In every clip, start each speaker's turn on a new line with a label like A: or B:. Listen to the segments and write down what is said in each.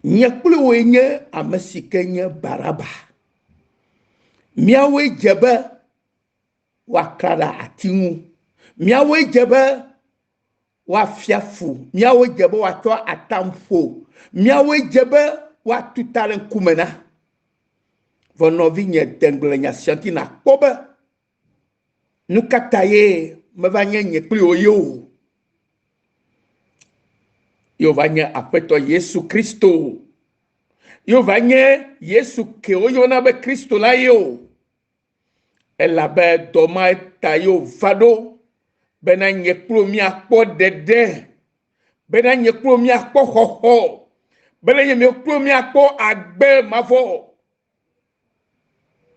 A: Nye kpli wòe nye ame si ke nye Baraba. Míawoe dze be woakla ɖe ati ŋu. Míawoe dze be woafia fu. Míawoe dze be woatsɔ atam ƒo. Míawoe dze be woatu ta ɖe ŋkume na. Vɔ nɔvinye, de ŋugble le nya sia ŋuti nàkpɔ be nu ka ta ye meva nye nye kpli wò ye o. Ye wòva nye Aƒetɔ Yesu Kristo. Ye wòva nye Yesu ke woyɔna be Kristo la ye o. Elabe dɔ ma ta ye wòva ɖo bena nye kpli wò míakpɔ ɖeɖe, bena nye kpli wò míakpɔ xɔxɔ, bena nye kpli wò míakpɔ agbe mavɔ.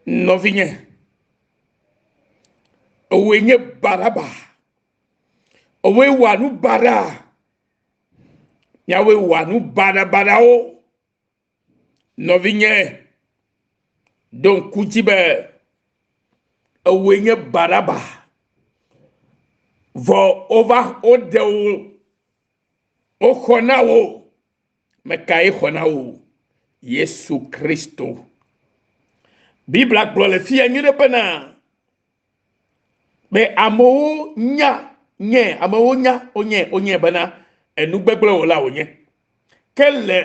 A: Nɔvinye, ewòe nye Baraba, ewòe wɔa nu baɖa, míawoe wɔa nu baɖabaɖawo. Nɔvinye, ɖo ŋku dzi be ewòe nye Baraba. Vɔ wova woɖe wò, woxɔ na wò. Mekae xɔ na wò? Yesu Kristo. Biblia gblɔ le fia nyuiɖe bena be amewo nya nye amewo nya wonye wonye bena enu gbegblẽ wɔla wònye. Ke le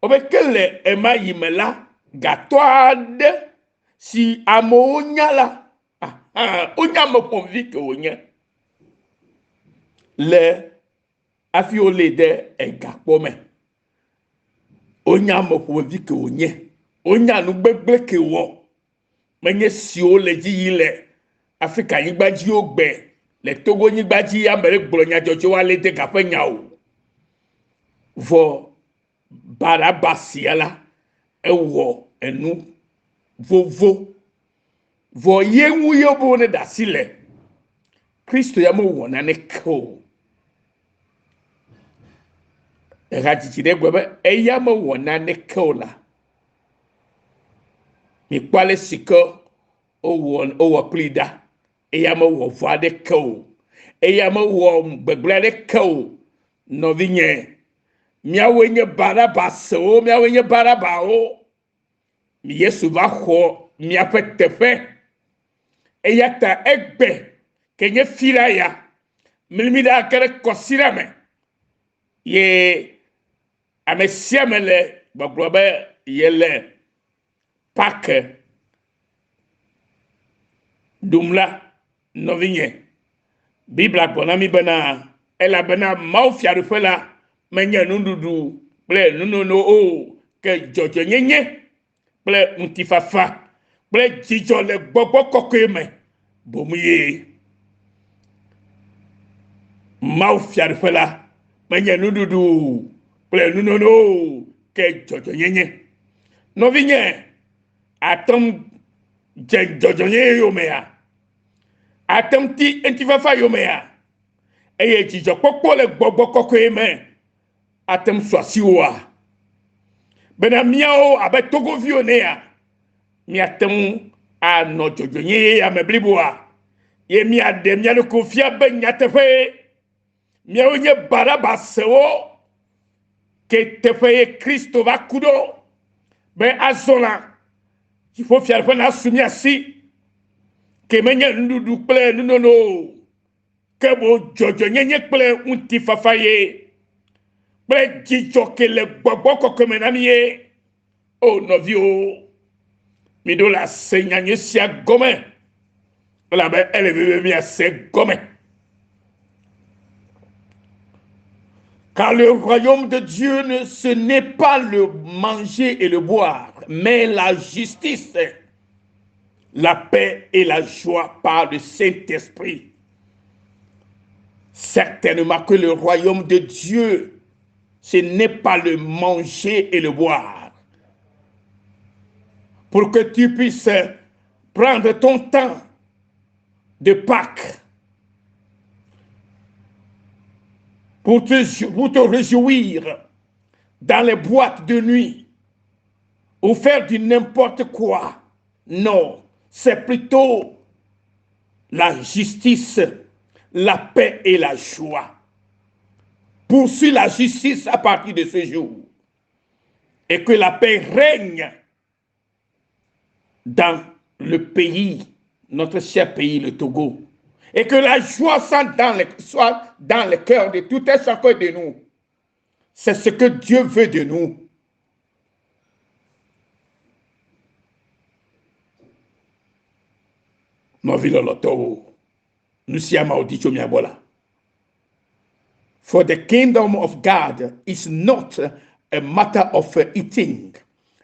A: wobe ke le ema yi me la, gatɔ aɖe si amewo nya la, aha, wonya ame ƒomevi ke wònye le hafi wolée de egakpɔ me. Wonya ame ƒomevi ke wònye, wonya nu gbegblẽ ke wɔ. Menye siwo le dzi yim le Afrika nyigba dzi wogbe le Togo nyigba dzi ame ɖe gblɔ nya dzɔdzɔe woalé de ga ƒe nya o. Vɔ Baraba sia la, ewɔ enu vovo. Vɔ ye ŋu ye wobe wone ɖe asi le. Kristo ya mewɔ naneke o. Ehadzidzi ɖe gblɔ be eya mewɔ naneke o la, Mikpɔ ale si ke wowɔ wowɔ kplii ɖa. Eya mewɔ vɔ̃ aɖeke o. Eya mewɔ gbegblẽ aɖeke o. Nɔvinye, míawoe nye Barabasewo, míawoe nye Barabawo. Yesu va xɔ miaƒe teƒe. Eya ta egbe ke nye fi la ya, mlimi ɖa ge ɖe kɔsiɖa me ye Ame sia ame le gbɔgblɔ be yele pake ɖum la, nɔvinye, Biblia gblɔ na mí bena, elabena Mawu Fiaɖuƒe la menye nuɖuɖu kple nunono o, ke dzɔdzɔenyenye kple ŋutifafa kple dzidzɔ le gbɔgbɔ kɔkɔe me boŋ ye. Mawu fiaɖuƒe la menye nuɖuɖu kple nunono o, ke dzɔdzɔnyenye. Nɔvinye, àte ŋu dze dzɔdzɔnyenye yomea? Àte ŋu ti ŋutifafa yomea? Eye dzidzɔkpɔkpɔ le gbɔgbɔ kɔkɔe me ate ŋu su asiwòa? Bena míawo abe Togoviwo enea, míate ŋu anɔ dzɔdzɔenyenye ya me bliboa, ye míaɖe mía ɖokuiwo fia be nyateƒee míawo nye Barabasewo, ke teƒe ye Kristo va ku ɖo, be azɔ la, dziƒofiaɖuƒe nasu mía si, ke menye nuɖuɖu kple nunono o. Ke boŋ dzɔdzɔenyenye kple ŋutifafa ye, kple dzidzɔ ke le gbɔgbɔ kɔkɔe me na mí ye. O nɔviwo, miɖo la se nyanyui sia gɔme, elabe ele vevie miase gɔme. Car le royaume de Dieu, ne, ce n'est pas le manger et le boire, mais la justice, la paix et la joie par le Saint-Esprit. Certainement que le royaume de Dieu, ce n'est pas le manger et le boire. Pour que tu puisses prendre ton temps de Pâques pour te, pour te réjouir dans les boîtes de nuit ou faire du n'importe quoi. Non, c'est plutôt la justice, la paix et la joie. Poursuis la justice à partir de ce jour. et que la paix règne dans le pays, notre cher pays, le Togo. Et que la joie soit dans le, soit dans le cœur de tout un chacun de nous. C'est ce que Dieu veut de nous. Nɔvi lɔlɔtɔwo, nu sia ma wòdi tso mia gbɔ la. For the kingdom of God is not a matter of eating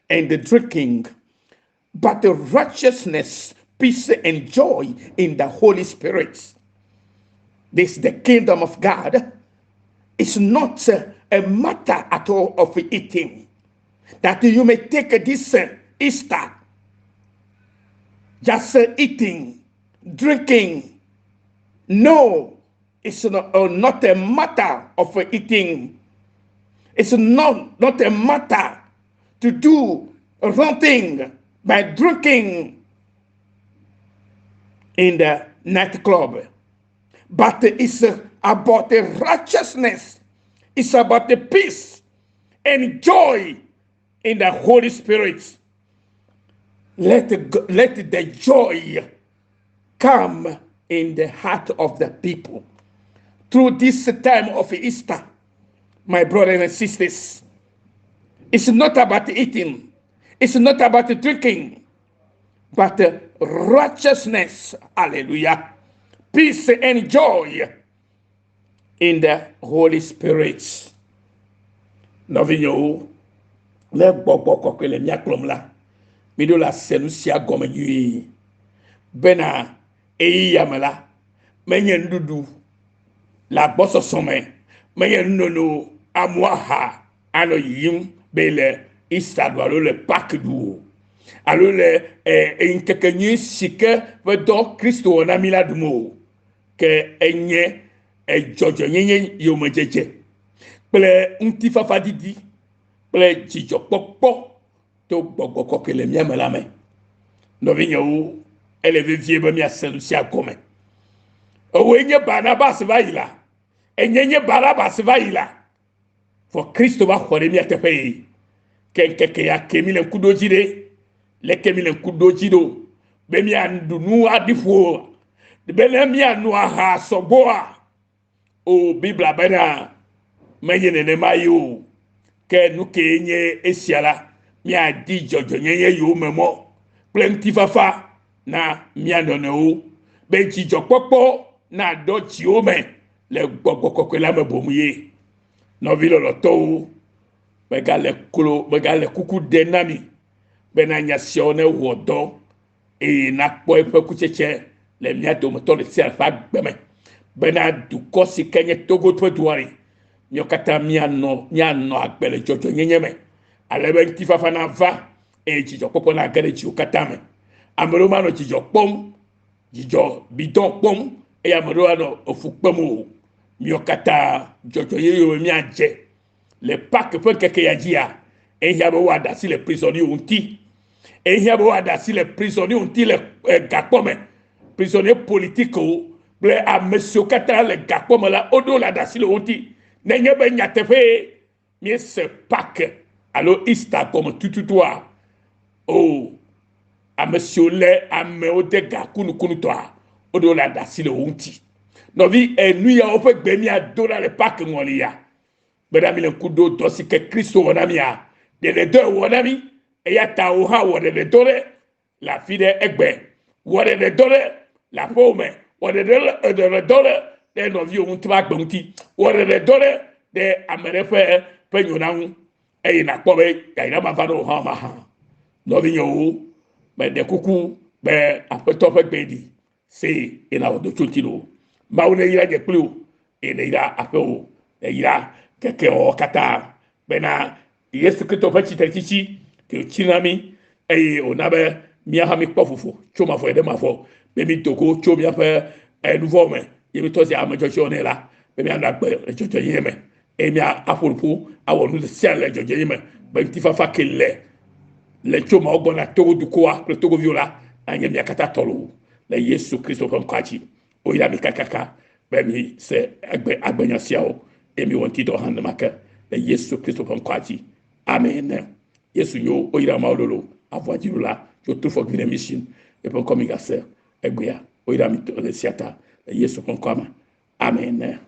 A: and drinking, but the righteousness, peace, and joy in the Holy Spirit. This the kingdom of God is not a matter at all of eating. That you may take this Easter just eating, drinking. No, it's not, not a matter of eating. It's not, not a matter to do wrong thing by drinking in the nightclub. But it's about the righteousness. It's about the peace and joy in the Holy Spirit. Let the, let the joy come in the heart of the people. Through this time of Easter, my brothers and sisters, it's not about eating, it's not about drinking, but righteousness, hallelujah, peace and joy in the Holy Spirit. Nɔvinyewo, ne gbɔgbɔ kɔkɔe le mía kplɔm la, miɖo la se nu sia gɔme nyuie bena eyi me la, menye nuɖuɖu le agbɔsɔsɔ me, menye nunono amewo aha anɔ yiyim be le Easter ɖu alo le Pâques ɖu o alo le eh, ŋkeke nyui si ke ƒe dɔ Kristo wɔ na mí la ɖum o ke enye dzɔdzɔnyenye yomedzedze kple ŋutifafa didi kple dzidzɔkpɔkpɔ to gbɔgbɔ kɔkɔe le mía me la me. Nɔvinyewo, ele vevie be míase nu sia gɔme. Ewoe nye Barnabas va yi la, enye nye Barabas va yi la, vɔ Kristo va xɔ ɖe mía teƒe ye. Ke ŋkeke ya ke mi le ŋku ɖo dzi ɖe, leke mi le ŋku ɖo dzi ɖo be míaɖu nu aɖi ƒo, be ne míano aha sɔgbɔa, o Biblia bena menye nenema ye o. Ke nu kee nye esia la, míadi dzɔdzɔnyenye yowòme mɔ kple ŋutifafa na mía nɔnɔewo be dzidzɔkpɔkpɔ naɖɔ dziwo me le gbɔgbɔ kɔkɔe la me boŋ ye. Nɔvi lɔlɔtɔwo, megale klo megale kuku ɖem na mi bena nya siawo ne wɔ dɔ eye nakpɔ eƒe kutsetse le mía dometɔ ɖe sia ɖe ƒe agbe me bena dukɔ si ke nye Togo ƒe dua ɖe míawo katã míanɔ míanɔ agbe le dzɔdzɔnyenye me ale be ŋutifafa nava eye dzidzɔkpɔkpɔ nage ɖe dziwo katã me. Ame ɖewo manɔ dzidzɔ kpɔm, dzidzɔ bidɔn kpɔm eye ame ɖewo anɔ efu kpem o. Míawo katã dzɔdzɔnyenye míadze le Pâques ƒe ŋkeke ya dzia, ehiã be woaɖe asi le prisonnier ŋuti. Ehiã be woaɖe asi le prisonnier ŋuti le gakpɔ me. Prisonnier politique wo kple ame siwo katã le gakpɔ me la, woɖo le aɖe asi le wo ŋuti. Nenye be nyateƒe míese Pâques alo Easter gɔme tututua, o ame siwo lé amewo de ga kunukunutɔa, woɖo le aɖe asi le wo ŋuti. Nɔvi, enu yawo ƒe gbe míado ɖa le Pâques ŋɔli ya. Bena mi le ŋku ɖo dɔ si ke Kristo wɔ na mia, ɖeɖedɔe wɔ na mí. Eya ta wò hã wɔ ɖeɖedɔ ɖe le afi ɖe egbe. Wɔ ɖeɖedɔ ɖe le aƒewò me. Wɔ ɖeɖedɔ ɖe ɖe nɔviwò ŋuti ƒe agbe ŋuti. Wɔ ɖeɖedɔ ɖe ɖe ame ɖe ƒe ƒe nyona ŋu eye nakpɔ be yayra ma va ɖe wò hã mahã. Nɔvinyewo, meɖe kuku be Aƒetɔ ƒe gbe ɖi se eye nawɔ dɔ tso ŋuti loo. Mawu ne yra nye kpli wò eye ne yra aƒewò, ne yra kekewɔwɔ katã bena Yesu Kristo ƒe tsitretsitsi ke wòtsi na mí eye wòna be mía hã míkpɔ vovo tso mavɔ yi ɖe mavɔ be mído go tso míaƒe nu vɔ̃wo me ye mítrɔ zi ame dzɔdzɔewo nɛ la be míanɔ agbe le dzɔdzɔenyenye me eye míaƒo nu ƒu awɔ nu sia le dzɔdzɔenyenye me be ŋutifafa ke le le tso Mawu gbɔ na Togo dukɔa kple Togoviwo la nanye mía katã tɔ loo le Yesu Kristo ƒe ŋkɔa dzi. Woyra mi kakaka be mi se egbe agbenya siawo eye mi wɔ ŋuti dɔ hã nenema ke le Yesu Kristo ƒe ŋkɔa dzi. Amen. Yesu nyo woyra Mawu lolo avɔa dziɖula tso True for Guinea Mission eƒe ŋkɔ mi gase egbea. Woyra mi le sia ta le Yesu ƒe ŋkɔa me. Amen.